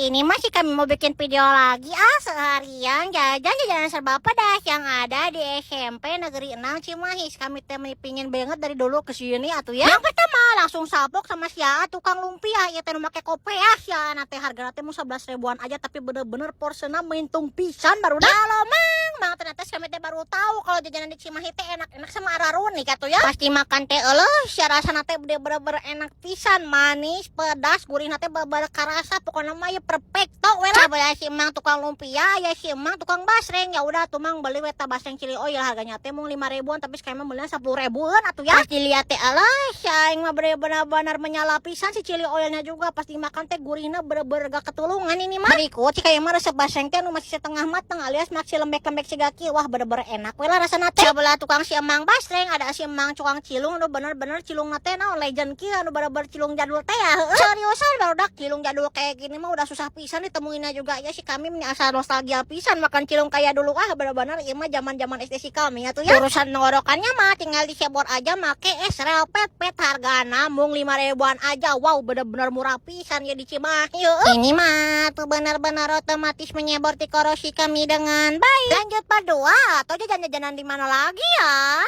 Hari ini masih kami mau bikin video lagi ah, seharian jajan jajanan serba pedas yang ada di SMP Negeri 6 Cimahi. Kami teh pingin banget dari dulu ke sini atuh ya. Yang pertama langsung salfok sama si Aa tukang lumpia ya teh, nu make kopeah ya. Teh harga teh mau 11 ribuan aja, tapi bener-bener porsena meintung pisan, barudak. Halo Mang, Mang, ternyata kami teh baru tahu kalau jajanan di Cimahi teh enak-enak sama ararunik atuh ya. Pasti makan teh eleuh sia, rasana teh bener-bener enak pisan, manis, pedas, gurih teh bener karasa, pokoknya mah ya perfecto we lah. Coba si Emang tukang lumpia ya, si Emang tukang basreng. Ya udah tuh Mang, beli we ta basreng chili oil, harganya teh mau 5 ribuan, tapi sekarang mah belinya 10 ribuan atuh ya. Pasti lihat teh alah, aing mah bener-bener menyala pisan si chili oilnya juga. Pasti makan teh gurihna bener-bener gak ketulungan ini mah. Berikut si kayak mah resep basreng teh nu masih setengah matang alias masih lembek-lembek si gaki. Wah, bener-bener enak we lah rasana teh. Sebelah tukang si Emang basreng ada si Emang tukang cilung nu bener-bener cilung teh naon legend kieu, anu bener-bener cilung jadul teh ya. Heueuh. Seriusan barudak, cilung jadul kayak gini mah udah susah pisan ditemuinnya juga ya. Si kami ini asa nostalgia pisan makan cilung kayak dulu. Ah, bener-bener ieu mah zaman-zaman SD si kami ya tuh ya. Urusan tenggorokannya mah tinggal disebor aja make es rel pet pet, harga namung 5 ribuan aja. Wow, bener-bener murah pisan ya di Cimahi, heueuh. Ini mah tuh bener-bener otomatis menyebor tikoro si kami dengan baik. Lanjut part 2 atau jajan-jajanan di mana lagi ya?